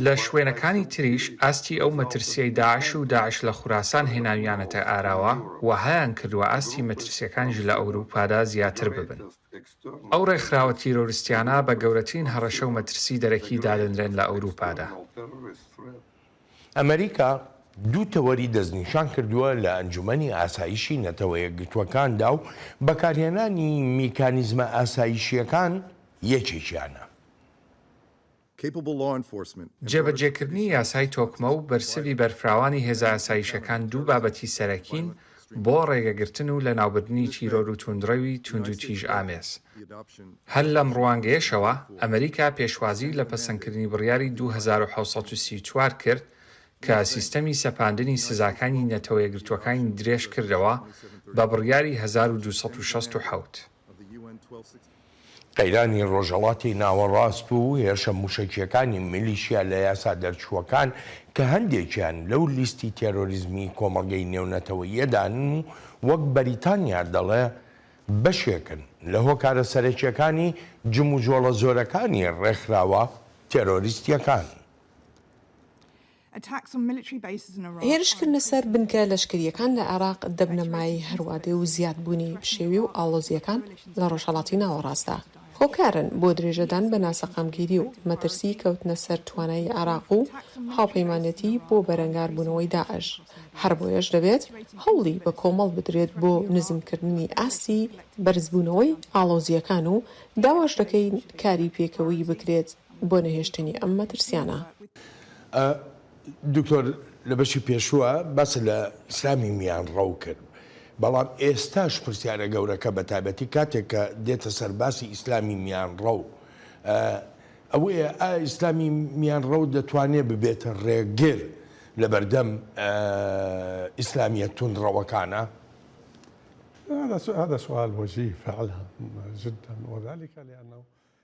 لە شوێنەکانی تریش ئاستی ئەو مەترسیەی داعش و داعش لە خوراسان هێناویانەتە ئاراوە وەهایان کردووە ئاستی مەترسیەکانیش لە ئەوروپادا زیاتر ببن. ئەو ڕێکخراوە تیرۆریستیانە بە گەورەترین هەڕەشە و مەترسی دەرەکی دادەنرێن لە ئەوروپادا. ئەمەریکا دوو تەوەری دەستنیشان کردووە لە ئەنجومەنی ئاسایشی نەتەوەیەکگرتووەکاندا و بەکارهێنانی میکانیزمە ئاسایشییەکان یەکێکیانە. جێبەجێکردنی یاسای تۆکمە و بەرسڤی بەرفراوانی هێزە ئاسایشەکان دوو بابەتی سەرەکین بۆ ڕێگەگرتن و لەناوبردنی تیرۆر و توندڕەوی توندوتیژئامێز. هەر لەم ڕوانگەیەشەوە ئەمریکا پێشوازی لە پەسەندکردنی بڕیاری 2734 کرد کە سیستەمی سەپاندنی سزاکانی نەتەوەیەکگرتووەکانی درێژکردەوە بە بڕیاری 1267. قەیرانی ڕۆژهەڵاتی ناوەڕاست و هێرشە مووشەکییەکانی میلیشیا لە یاسا دەرچووەکان کە هەندێکیان لەو لیستی تێرۆریزمی کۆمەڵگەی نێونەتەوەییەدان و وەک بەریتانیا دەڵێ بەشێکن لە هۆکارە سەرەکییەکانی جموجۆڵە زۆرەکانی ڕێکخراوە تێرۆریستییەکان. هێرشکردنە سەر بنکە لەشکرییەکان لە عێراق دەبنە مایەی هەروادێ و زیادبوونی پشێوی و ئاڵۆزییەکان لە ڕۆژهەڵاتی ناوەڕاستدا، هۆکارن بۆ درێژەدان بە ناسەقامگیری و مەترسیی کەوتنە سەر توانایی عێراق و هاوپەیمانێتی بۆ بەرەنگاربوونەوەی داعش، هەر بۆیەش دەبێت هەوڵی بە کۆمەڵ بدرێت بۆ نزمکردنی ئاستی بەرزبوونەوەی ئاڵۆزییەکان و داواش دەکەین کاری پێکەوەیی بکرێت بۆ نەهێشتنی ئەم مەترسیانە. دکتۆر لە بەشی پێشووە باست لە ئیسلامی میانڕەو کرد، بەڵام ئێستاش پرسیارە گەورەکە بە تایبەتی کاتێک کە دێتە سەر باسی ئیسلامی میانڕەو ئەوەیە ئایا ئیسلامی میانڕەو دەتوانێت ببێتە ڕێگر لەبەردەم ئیسلامیە توندڕەوەکانە؟ هذا سؤال وجيه فعلا جدا وذلك لأنه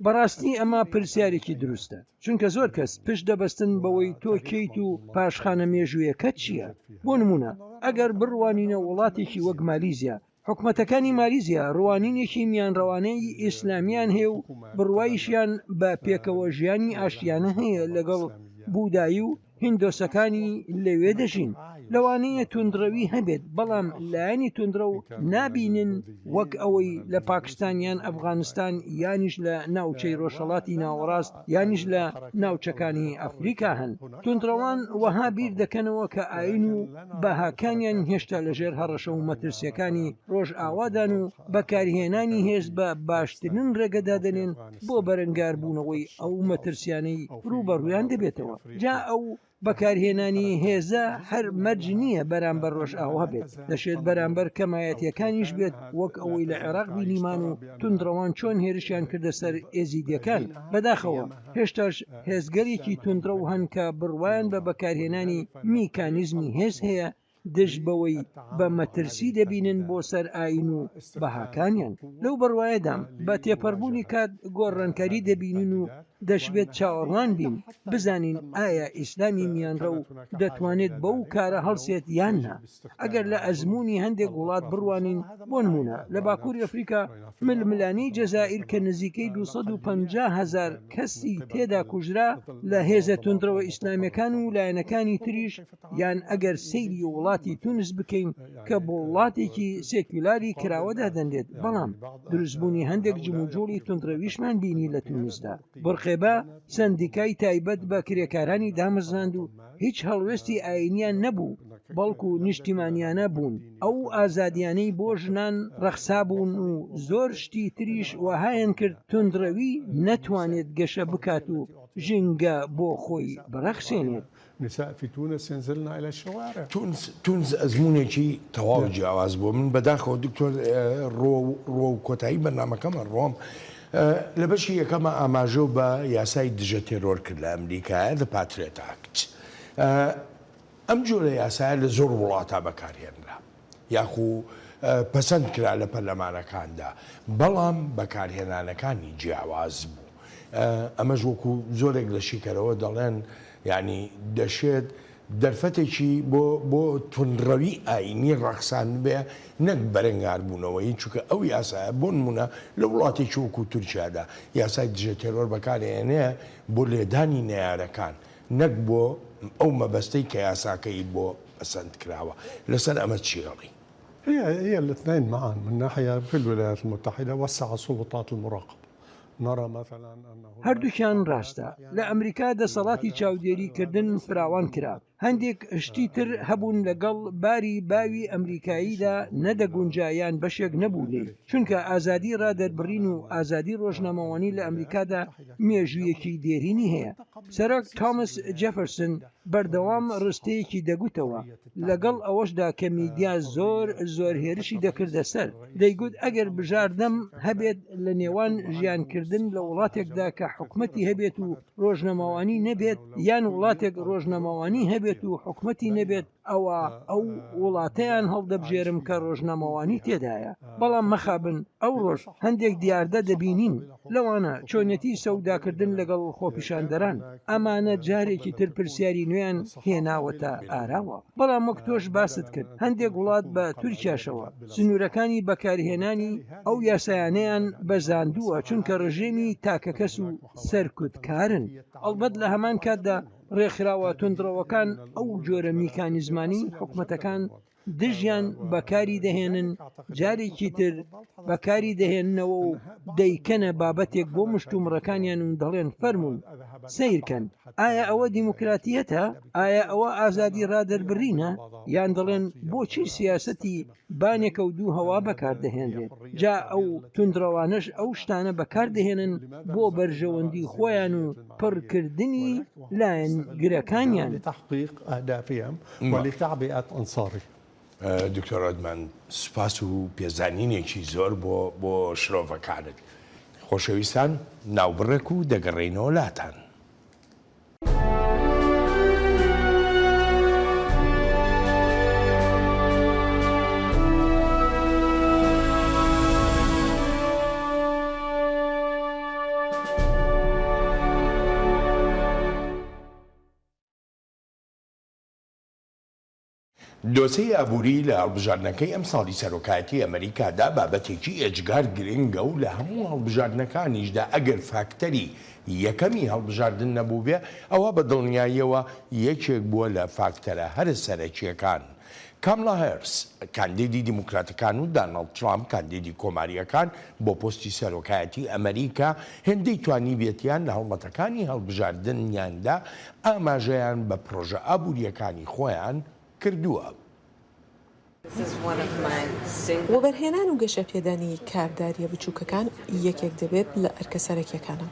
بەڕاستی ئەمە پرسیارێکی دروستە، چونکە زۆر کەس پشت دەبەستن بەوەی تۆ کێیت و پاشخانە مێژوویەکەت چییە. بۆ نموونە ئەگەر بڕوانینە وڵاتێکی وەک مالیزیا، حکومەتەکانی مالیزیا ڕوانینێکی میانڕەوانەی ئیسلامییان هەیە و بڕوایشیان بە پێکەوە ژیانی ئاشتیانە هەیە لەگەڵ بوودایی و هیندۆسەکانی لەوێ دەژین. لەوانەیە توندڕەوی هەبێت، بەڵام لایەنی توندڕەو نابینن وەک ئەوەی لە پاکستان یان ئەفغانستان یانیش لە ناوچەی ڕۆژهەڵاتی ناوەڕاست یانیش لە ناوچەکانی ئەفریکا هەن. توندڕەوان وەها بیر دەکەنەوە کە ئایین و بەهاکانیان هێشتا لەژێر هەڕەشە و مەترسییەکانی ڕۆژئاوادان و بەکارهێنانی هێز بە باشترین ڕێگە دادەنێن بۆ بەرەنگاربوونەوەی ئەو مەترسیانەی ڕووبەڕوویان دەبێتەوە. جا ئەو بەکارهێنانی هێزە هەر مەرج نییە بەرامبەر ڕۆژئاوا بێت، دەشێت بەرامبەر کەمایەتییەکانیش بێت وەک ئەوەی لە عێراق بینیمان و توندڕەوان چۆن هێرشیان کردە سەر ئێزیدییەکان. بەداخەوە هێشتاش هێزگەلێکی توندڕەو هەن کە بڕوایان بە بەکارهێنانی میکانیزمی هێز هەیە دژ بەوەی بە مەترسی دەبینن بۆ سەر ئایین و بەهاکانیان. لەو بڕوایەدام بە تێپەڕبوونی کات گۆڕانکاری دەبینین و دەشبێت چاوەڕوان بین بزانین ئایا ئیسلامی میانڕەو دەتوانێت بەو کارە هەڵسێت یان نا. ئەگەر لە ئەزموونی هەندێک وڵات بڕوانین، بۆ نموونە لە باکووری ئەفریکا ململانێی جەزائیر کە نزیکەی 250 هەزار کەسی تێدا کوژرا لە هێزە توندڕەوە ئیسلامیەکان و لایەنەکانی تریش، یان ئەگەر سەیری وڵاتی تونس بکەین کە بۆ وڵاتێکی سێکولاری کراوە دادەنرێت، بەڵام دروستبوونی هەندێک جموجوڵی توندڕەویشمان بینی لە تونسدا. بورقێبە سەندیکای تایبەت بە کرێکارانی دامەزراند و هیچ هەڵوێستی ئایینیان نەبوو، بەڵکو نیشتیمانیانە بوون، ئەو ئازادیانەی بۆ ژنان ڕەخسابوون و زۆر شتی تریش وەهایان کرد توندڕەوی نەتوانێت گەشە بکات و ژینگە بۆ خۆی بڕەخسێنێت. نساء في تونس ينزلن الى الشوارع. تونس تونس ئەزموونێکی تەواو جیاواز بوو من بەداخەوە دکتۆر ڕووە و کۆتایی بەرنامەکەمە ڕۆم لە بەشی یەکەمە ئاماژە بە یاسای دژە تێرۆر کرد لە ئەمریکایە The Patriot Act ئەم جۆرە یاسایە لە زۆر وڵاتا بەکارهێنرا یاخو پەسەند کرا لە پەرلەمانەکاندا، بەڵام بەکارهێنانەکانی جیاواز بوو. ئەمەش وەکو زۆرێک لە شیکەرەوە دەڵێن یانی دەشێت دەرفەتێکی بۆ بۆ توندڕەوی ئایینی ڕەخساندبێ نەک بەرەنگاربوونەوەی، چونکە ئەو یاسایە بۆ نموونە لە وڵاتێکی وەکو تورکیادا یاسای دژە تێرۆر بەکارئەهێنێ بۆ لێدانی نەیارەکان نەک بۆ ئەو مەبەستەی کە یاساکەی بۆ پەسەند کراوە. لەسەر ئەمە چی ئەڵێی؟ هي هي الاثنين معا من ناحية في الولايات المتحدة وسع سلطات المراقبة نرى مثلا أنه هەردووکیان ڕاستە. لە ئەمریکا دەسەڵاتی چاودێری کردن فراوان کرا. هەندێک شتی تر هەبوون لەگەڵ باری باوی ئەمریکاییدا نەدەگونجا یان بەشێک نەبوو لێی. چونکە ئازادی ڕادەربڕین و ئازادی ڕۆژنامەوانی لە ئەمریکادا مێژوویەکی دێرینی هەیە. سەرۆک تۆمەس جێفرسن بەردەوام ڕستەیەکی دەگوتەوە، لەگەڵ ئەوەشدا کە میدیا زۆر زۆر هێرشی دەکردە سەر، دەیگوت ئەگەر بژاردەم هەبێت لە نێوان ژیانکردن لە وڵاتێکدا کە حکومەتی هەبێت و ڕۆژنامەوانی نەبێت یان وڵاتێک ڕۆژنامەوانی هەبێت و حکومەتی نەبێت، ئەوا ئەو وڵاتەیان هەڵدەبژێرم کە ڕۆژنامەوانی تێدایە، بەڵام مەخابن ئەوڕۆش هەندێک دیاردە دەبینین، لەوانە چۆنیەتی سەوداکردن لەگەڵ خۆپیشاندەران، ئەمانە جارێکی تر پرسیاری نوێیان هێناوەتە ئاراوە. بەڵام وەک تۆش باست کرد هەندێک وڵات بە تورکیاشەوە سنوورەکانی بەکارهێنانی ئەو یاسایانەیان بەزاندووە، چونکە ڕژێمی تاکەکەس و سەرکوتکارن. ئەڵبەت لە هەمان کاتدا ڕێکخراوە توندڕەوەکان ئەو جۆرە میکانیزمانەی حکومەتەکان دژیان بەکاری دەهێنن جارێکی تر بەکاری دەهێننەوە و دەیکەنە بابەتێک بۆ مشتومڕەکانیان و دەڵێن فەرموون سەیرکەن ئایا ئەوە دیموکراتیەتە؟ ئایا ئەوە ئازادی ڕادەربڕینە؟ یان دەڵێن بۆچی سیاسەتی بانێکە و دوو هەوا بەکاردەهێنرێت، جا ئەو توندڕەوانەش ئەو شتانە بەکاردەهێنن بۆ بەرژەوەندی خۆیان و پڕکردنی لایەنگرەکانیان. دکتۆر ئۆدمان سوپاس و پێزانینێکی زۆر بۆ بۆ شرۆڤەکانت. خۆشەویستان ناوبڕێک و دەگەڕێینەوە لاتان. دۆسێی ئابووری لە هەڵبژاردنەکەی ئەمساڵی سەرۆکایەتی ئەمریکادا بابەتێکی ئێجگار گرنگە و لە هەموو هەڵبژاردنەکانیشدا ئەگەر فاکتەری یەکەمی هەڵبژاردن نەبووبێ ئەوا بە دڵنیاییەوە یەکێک بووە لە فاکتەرە هەرە سەرەکییەکان. کامڵا هێرس، کاندیدی دیموکراتەکان و داناڵد ترامپ، کاندیدی کۆمارییەکان بۆ پۆستی سەرۆکایەتی ئەمریکا، هێندەی توانیبێتیان لە هەڵمەتەکانی هەڵبژاردنیاندا ئاماژەیان بە پرۆژە ئابوورییەکانی خۆیان کردووە. وەبەرهێنان و گەشەپێدانی کاردارییە بچووکەکان یەکێک دەبێت لە ئەرکە سەرەکییەکانم.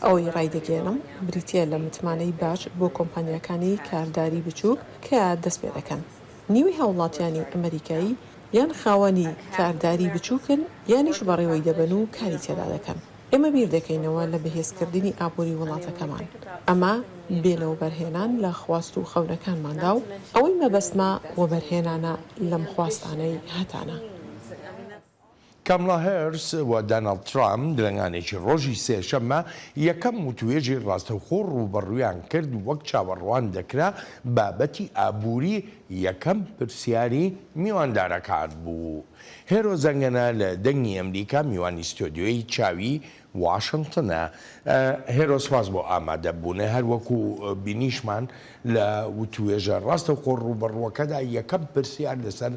ئەوەی ڕایدەگەیەنم بریتییە لە متمانەی باج بۆ کۆمپانیاکانی کارداری بچووک کە دەستپێدەکەن. نیوەی هاوڵاتیانی ئەمەریکایی یان خاوەنی کارداری بچووکن یانیش بەڕێوەی دەبەن و کاری تێدا دەکەن. ئێمە بیردەکەینەوە لە بەهێزکردنی ئابووری وڵاتەکەمان. ئەمە بێ لە وەبەرهێنان لە خواست و خەونەکانماندا و ئەوەی مەبەستمە وەبەرهێنانە لەم خواستانەی هەتانە. کامڵا هێرس و داناڵد ترامپ درەنگانێکی ڕۆژی سێشەممە یەکەم وتوێژی ڕاستەوخۆ ڕووبەڕوویان کرد، وەک چاوەڕوان دەکرا بابەتی ئابووری یەکەم پرسیاری میواندارەکان بوو. هێرۆ زەنگەنە لە دەنگی ئەمریکا میوانی ستۆدیۆی چاوی واشنتنە. هێرۆ سپاس بۆ ئامادەبوونت. هەر وەکو بینیشمان لە وتوێژە ڕاستەوخۆ ڕووبەڕووەکەدا یەکەم پرسیار لەسەر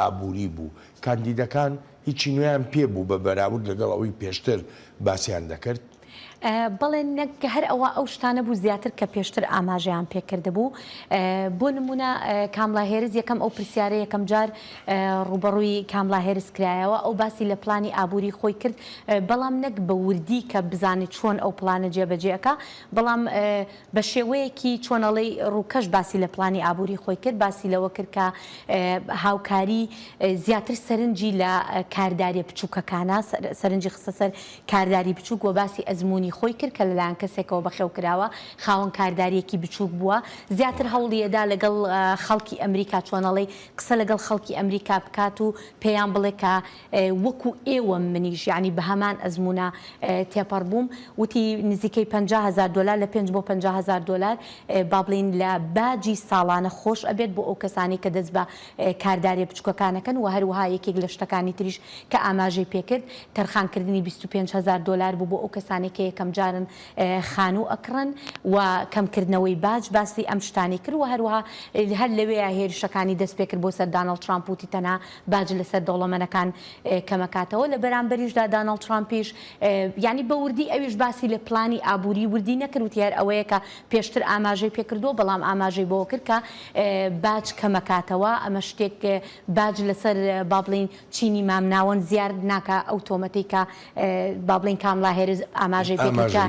ئابووری بوو. کاندیدەکان هیچی نوێیان پێ بوو بە بەراورد لەگەڵ ئەوەی پێشتر باسیان دەکرد؟ بەڵێ نەک هەر ئەوە ئەو شتانە بوو زیاتر کە پێشتر ئاماژەیان پێکردبوو. بۆ نموونە کامڵا هێرس یەکەم ئەو پرسیارە یەکەم جار ڕووبەڕووی کامڵا هێرس کرایەوە ئەو باسی لە پلانی ئابووری خۆی کرد بەڵام نەک بە وردی کە بزانێت چۆن ئەو پلانە جێبەجێ ئەکا بەڵام بە شێوەیەکی چۆنەڵی ڕووکەش باسی لە پلانی ئابووری خۆی کرد، باسی لەوە کرد کە هاوکاری زیاتر سەرنجی لە کارداریە بچووکەکانە، سەرنجی خستە سەر کارداری بچووک و باسی ئەزموونی خۆی کرد کە لەلایەن کەسێکەوە بەخێو کراوە، خاوەن کارداریەکی بچووک بووە، زیاتر هەوڵی ئەدا لەگەڵ خەڵکی ئەمریکا چۆنەڵی قسە لەگەڵ خەڵکی ئەمریکا بکات و پێیان بڵێ کە وەکو ئێوەم منیش یانی بەهەمان ئەزموونە تێپەڕ بووم وتی نزیکەی 50 هەزار دۆلار لە پێنج بۆ 50 هەزار دۆلار با بڵێین لە باجی ساڵانە خۆش ئەبێت بۆ ئەو کەسانەی کە دەست بە کارداریە بچوکەکانەکەن و هەروەها یەکێک لە شتەکانی تریش کە ئاماژەی پێکرد تەرخانکردنی 25 هەزار دۆلار بوو بۆ ئەو کەسانەی کە یەکەم جارن خانوو ئەکڕن و کەمکردنەوەی باج باسی ئەم شتانەی کرد و هەروەها هەر لەوێیا هێرشەکانی دەست پێکرد بۆ سەر داناڵد ترامپ وتی تەنها باج لەسەر دەوڵەمەنەکان کەمەکاتەوە، لە بەرامبەریشدا داناڵد ترامپیش یانی بە وردی ئەویش باسی لە پلانی ئابووری وردی نەکرد، وتی هەر ئەوەیە کە پێشتر ئاماژەی پێکردووە، بەڵام ئاماژەی بەوە کرد کە باج کەمەکاتەوە، ئەمە شتێک باج لەسەر با بڵێین چینی مامناوەند زیاد ناکا، ئەو تۆمەتەی کە با بڵێین کامڵا هێرس ئاماژەی پێکرد کە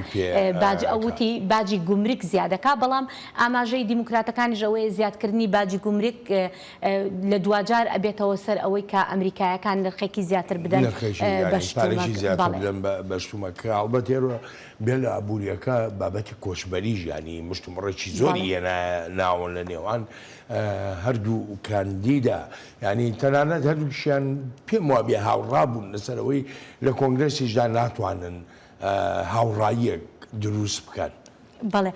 باج ئەو وتی باجی گومرگ زیادەکا، بەڵام ئاماژەی دیموکراتەکانیش ئەوەیە زیادکردنی باجی گومرگ لە دواجار ئەبێتەوە سەر ئەوەی کە ئەمریکایەکان نرخێکی زیاتر بدەن بە شتومەک. زیاتر بدەن بە شتومەک کە هەڵبەت ئێرە بێ لە ئابووریەکە بابەتی کۆچبەریش یانی مشتومڕێکی زۆری هێنایە ناوە لە نێوان هەردوو کاندیدا یانی تەنانەت هەردووکیان پێم وابێ هاوڕا بوون لەسەر ئەوەی لە کۆنگرێسیشدا ناتوانن هاوڕاییەک دروست بکەن. بەڵێ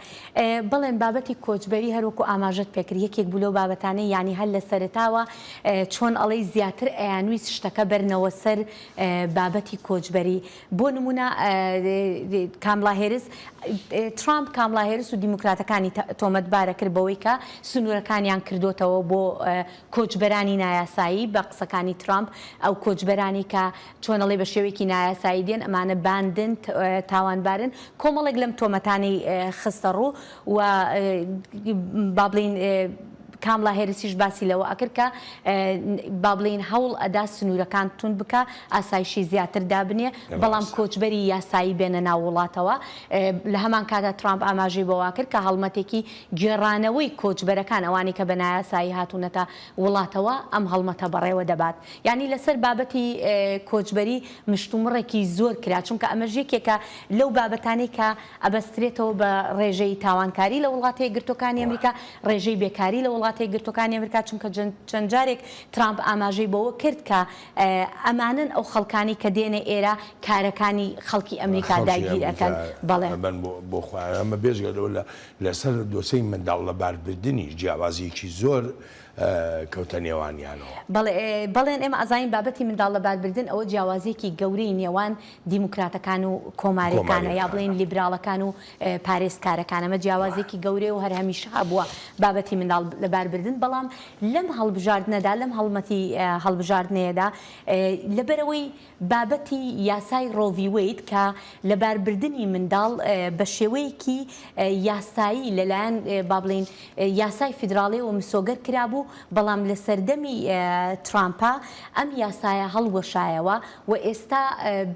بەڵێن بابەتی کۆچبەری هەر وەکو ئاماژەت پێکرد یەکێک بوو لەو بابەتانەی یانی هەر لە سەرەتاوە چۆن ئەڵێی زیاتر ئەیانویست شتەکە بەرنەوە سەر بابەتی کۆچبەری بۆ نمونە کامڵا هێرس ترامپ کامڵا هێرس و دیموکراتەکانی تۆمەتبارە کرد بەوەی کە سنوورەکانیان کردوتەوە بۆ کۆچبەرانی نایاسایی بە قسەکانی ترامپ ئەو کۆچبەرانی کە چۆن ئەڵێی بە شێوەیەکی نایاسایی دێن ئەمانە باندن تاوانبارن کۆمەڵێک لەم تۆمەتانەی خستە ڕوو و با بڵێین کامڵا هێرسیش باسی لەوە ئەکرد کە با بڵێین هەوڵ ئەدا سنوورەکان توند بکا ئاسایشی زیاتر دابنێ بەڵام کۆچبەری یاسایی بێنە ناو وڵاتەوە لە هەمان کاتا ترامپ ئاماژەی بەوە کرد کە هەڵمەتێکی گێڕانەوەی کۆچبەرەکان ئەوانەی کە بە نایاسایی هاتوونەتە وڵاتەوە ئەم هەڵمەتە بەڕێوە دەبات. یانی لەسەر بابەتی کۆچبەری مشتومڕێکی زۆر کرا، چونکە ئەمەش یەکێکە لەو بابەتانەی کە ئەبەسترێتەوە بە ڕێژەی تاوانکاری لە وڵاتە یەکگرتووەکانی ئەمریکا، ڕێژەی بێکاری لە وڵاتە یەکگرتووەکانی ئەمریکا، چونکە چەند جارێک ترامپ ئاماژەی بەوە کرد کە ئەمانەن ئەو خەڵکانەی کە دێنە ئێرە کارەکانی خەڵکی ئەمریکا داگیر ئەکەن. بەڵێ. بۆ خۆیان. ئەمە بێجگە لەوە لەسەر دۆسێی منداڵ لەباربردنیش جیاوازییەکی زۆر. کەوتە نێوانیانەوە. بەڵێ بەڵێن ئێمە ئەزانین بابەتی منداڵ لەباربردن ئەوە جیاوازیەکی گەورەی نێوان دیموکراتەکان و کۆماریەکانە یا بڵێین لیبراڵەکان و پارێزکارەکان ئەمە جیاوازیەکی گەورەیە و هەر هەمیشە هەبووە بابەتی منداڵ لەباربردن بەڵام لەم هەڵبژاردنەدا لەم هەڵمەتی هەڵبژاردنەیەدا لەبەرئەوەی بابەتی یاسای ڕۆ ڤی وەید کە لەباربردنی منداڵ بە شێوەیەکی یاسایی لەلایەن با بڵێین یاسای فیدراڵیەوە مسۆگەر کرابوو، بەڵام لە سەردەمی ترامپا ئەم یاسایە هەڵوەشایەوە و ئێستا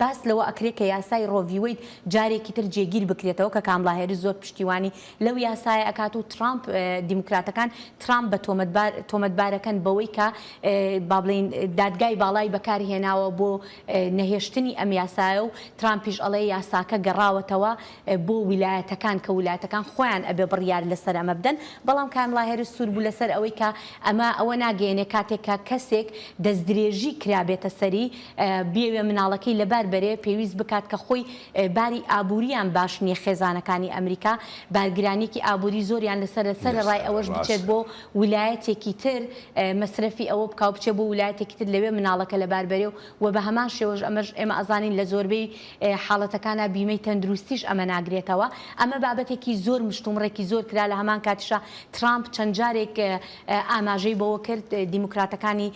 باس لەوە ئەکرێ کە یاسای ڕۆ ڤی وەید جارێکی تر جێگیر بکرێتەوە کە کامڵا هێرس زۆر پشتیوانی لەو یاسایە ئەکات و ترامپ دیموکراتەکان ترامپ بە تۆمەتبار تۆمەتبارەکەن بەوەی کە با بڵێین دادگای باڵای بەکار هێناوە بۆ نەهێشتنی ئەم یاسایە و ترامپیش ئەڵێ یاساکە گەڕاوەتەوە بۆ ویلایەتەکان کە ویلایەتەکان خۆیان ئەبێ بڕیار لەسەر ئەمە بدەن بەڵام کامڵا هێرس سوور بوو لەسەر ئەوەی کە ئەمە ئەوە ناگەیەنێ کاتێک کە کەسێک دەستدرێژی کرابێتە سەری بیەوێ مناڵەکەی لەبار بەرێ پێویست بکات کە خۆی باری ئابووریان باش نییە خێزانەکانی ئەمریکا بارگرانیەکی ئابووری زۆریان لەسەرە سەرەڕای ئەوەش بچێت بۆ ولایەتێکی تر مەسرەفی ئەوە بکا و بچێ بۆ ولایەتێکی تر لەوێ مناڵەکە لەبار بەرێ و وە بە هەمان شێوەش ئەمەش ئێمە ئەزانین لە زۆربەی حاڵەتەکانا بیمەی تەندروستیش ئەمە ناگرێتەوە ئەمە بابەتێکی زۆر مشتومڕێکی زۆر کرا لە هەمان کاتیشا ترامپ چەند جارێک ئاماژەی بەوە کرد دیموکراتەکانی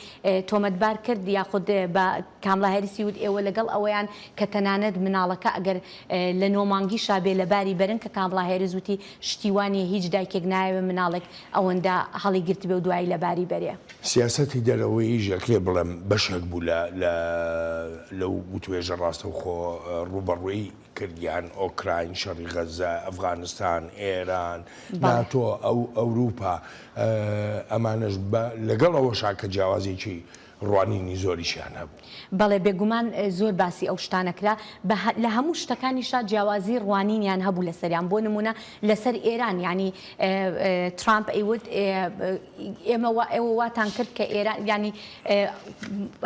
تۆمەتبار کرد یاخود بە کامڵا هێریسی وت ئێوە لەگەڵ ئەوەیان کە تەنانەت مناڵەکە ئەگەر لە نۆ مانگیشا بێ لەباری بەرن کە کامڵا هێرس وتی شتی وا نیە هیچ دایکێک نایەوێ مناڵێک ئەوەندە هەڵی گرتبێ و دوایی لەباری بەرێ. سیاسەتی دەرەوەییش ئەکرێ بڵێم بەشێک بوو لە لە لەو وتوێژە ڕاستەوخۆ ڕووبەڕووی کردیان، ئۆکراین، شەڕی غەززە، ئەفغانستان، ئێران، ناتۆ، ئەو ئەوروپا، ئەمانەش بە لەگەڵ ئەوەشا کە جیاوازیی ڕوانینی زۆریشیان هەبوو. بەڵێ بێگومان زۆر باسی ئەو شتانە کرا، بە لە هەموو شتەکانیشا جیاوازی ڕوانینیان هەبوو لەسەریان، بۆ نموونە لەسەر ئێران یانی ترامپ ئەیوت ئێمە وا ئێوە واتان کرد کە ئێران یانی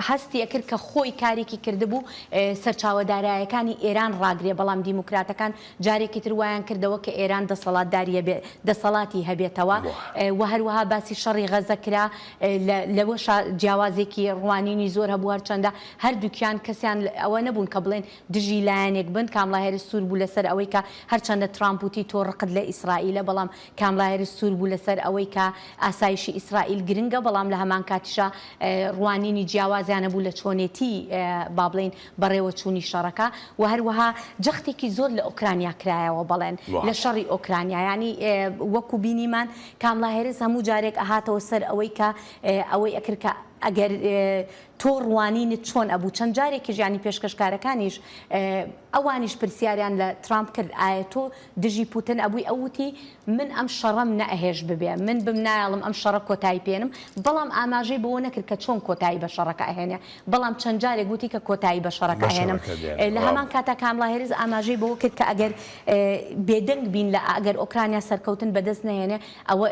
هەستی ئەکرد کە خۆی کارێکی کردبوو سەرچاوە دارایەکانی ئێران ڕاگرێ، بەڵام دیموکراتەکان جارێکی تر وایان کردەوە کە ئێران دەسەڵاتداریە بێ دەسەڵاتی هەبێتەوە و هەروەها باسی شەڕی غەزە کرا لەوەشا جیاوازێکی ڕوانینی زۆر هەبوو هەرچەندە هەردووکیان کەسیان ئەوە نەبوون کە بڵێن دژی لایەنێک بن کامڵا هێرس سوور بوو لەسەر ئەوەی کە هەرچەندە ترامپ وتی تۆ ڕقت لە ئیسرائیلە بەڵام کامڵا هێرس سوور بوو لەسەر ئەوەی کە ئاسایشی ئیسرائیل گرنگە بەڵام لە هەمان کاتیشا ڕوانینی جیاوازیان هەبوو لە چۆنێتی با بڵێین بەڕێوەچوونی شەڕەکە و هەروەها جەختێکی زۆر لە ئۆکرانیا کرایەوە بەڵێن لە شەڕی ئۆکرانیا یانی وەکو بینیمان کامڵا هێرس هەموو جارێک ئەهاتەوە سەر ئەوەی کە ئەوەی ئەکرد کە ئەگەر تۆ ڕوانینت چۆن ئەبوو چەند جارێکیش یانی پێشکەشکارەکانیش ئەوانیش پرسیاریان لە ترامپ کرد ئایا تۆ دژی پوتن ئەبووی ئەو وتی من ئەم شەڕەم نەئەهێشت ببێ من بم نایەڵم ئەم شەڕە کۆتایی پێنم بەڵام ئاماژەی بەوە نەکرد کە چۆن کۆتایی بە شەڕەکە ئەهێنێ بەڵام چەند جارێک وتی کە کۆتایی بە شەڕەکە ئەهێنم لە هەمان کاتا کامڵا هێرس ئاماژەی بەوە کرد کە ئەگەر بێدەنگ بین لە ئەگەر ئۆکرانیا سەرکەوتن بەدەست نەهێنێ ئەوە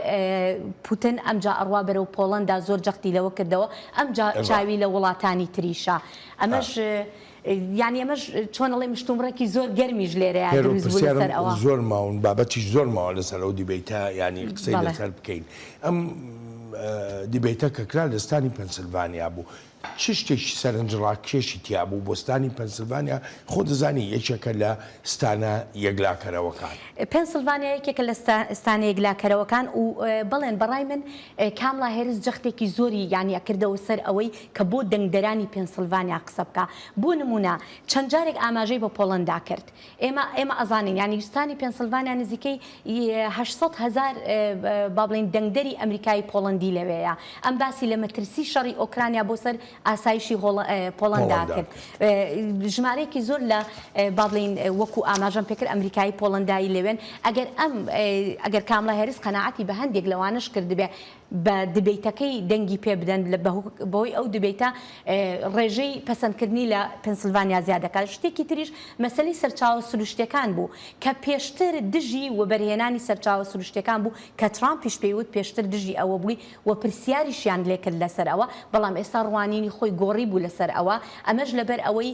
پوتن ئەمجا ئەڕوا بەرەو پۆڵەندا زۆر جەختی لەوە کردەوە ئەمجا چاوی لە وڵاتانی تریشە ئەمەش یانی ئەمەش چۆن ئەڵێی مشتومڕێکی زۆر گەرمیش لێرەیا هێرۆ دروست بوو پرسیارم لەسەر ئەوە. زۆر ماون بابەتیش زۆر ماوە لەسەر ئەو debate ە یانی قسەی بەڵێ. لەسەر بکەین ئەم debate ە کە کرا لە ستانی پەنسلڤانیا بوو چ شتێکی سەرنجڕاکێشی تیا بوو بۆ ستانی پەنسلڤانیا خۆ دەزانی یەکێکە لە ستانە یەکلاکەرەوەکان. پەنسلڤانیا یەکێکە لە ستانە یەکلاکەرەوەکان و بەڵێن بەڕای من کامڵا هێرس جەختێکی زۆری یانی ئەکردەوە سەر ئەوەی کە بۆ دەنگدەرانی پێنسلڤانیا قسە بکا. بۆ نموونە چەند جارێک ئاماژەی بە پۆڵەندا کرد. ئێمە ئێمە ئەزانین یانی ستانی پێنسلڤانیا نزیکەی 800 هەزار با بڵێین دەنگدەری ئەمریکایی پۆڵەندی لەوێیە. ئەم باسی لە مەترسی شەڕی ئۆکرانیا بۆ سەر ئاسایشی پۆڵەندا کرد. ژمارەیەکی زۆر لە با بڵێین وەکو ئاماژەم پێکرد ئەمریکایی پۆڵەندایی لەوێن. ئەگەر ئەم ئەگەر کامڵا هێرس قەناعەتی بە هەندێک لەوانەش کردبێ بە debate ەکەی دەنگی پێ بدەن بەهۆی ئەو debate ە ڕێژەی پەسەندکردنی لە پێنسلڤانیا زیاد دەکات. شتێکی تریش مەسەلەی سەرچاوە سروشتیەکان بوو کە پێشتر دژی وەبەرهێنانی سەرچاوە سروشتیەکان بوو کە ترامپیش پێی وت پێشتر دژی ئەوە بووی و پرسیاریشیان لێکرد لەسەر ئەوە بەڵام ئێستا ڕوانینی خۆی گۆڕی بوو لەسەر ئەوە ئەمەش لەبەر ئەوەی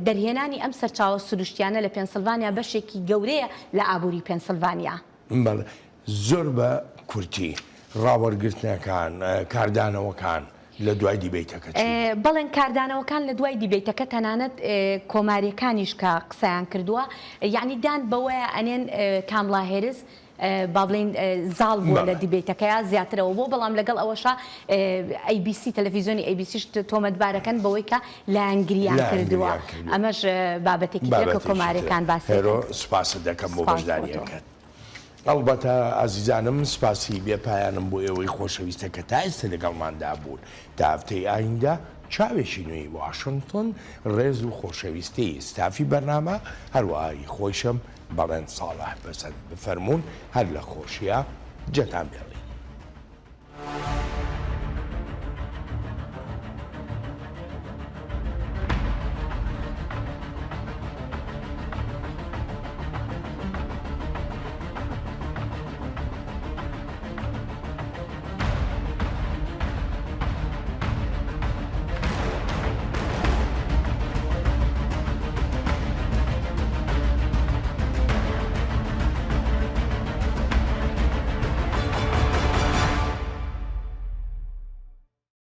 دەرهێنانی ئەم سەرچاوە سروشتیانە لە پێنسلڤانیا بەشێکی گەورەیە لە ئابووری پێنسلڤانیا. بەڵێ زۆر بە کورتی. ڕاوەرگرتنەکان، کاردانەوەکان لە دوای دیبەیتەکە چی بوو؟ بەڵێن کاردانەوەکان لە دوای دیبەیتەکە تەنانەت کۆماریەکانیش کە قسەیان کردووە یەعنی دان بەوەیا ئەنێن کامڵا هێرس با بڵێین زاڵ بووە لە دیبەیتەکەیا زیاترەوە بووە بەڵام لەگەڵ ئەوەشا ئەی بی سی تەلەفیزیۆنی ئەی بی سیش تۆمەتبارەکەن بەوەی کە لایەنگریان کردووە ئەمەش بابەتێکی ترە کە کۆماریەکان باسی هێرۆ سوپاست دەکەم بۆ بەشداریەکەت. ئەڵبەتە ئازیزانم سپاسی بێ پایانم بۆ ئێوەی خۆشەویستە کە تا ئێستە لەگەڵماندا بوون. تا هەفتەی ئایندە چاوێکی نوێی واشنتن، ڕێز و خۆشەویستی ستافی بەرنامە، هەروەها هی خۆیشم بەڵێن ساڵح پەسەند بفەرموون هەر لە خۆشیا جێتان بێڵین.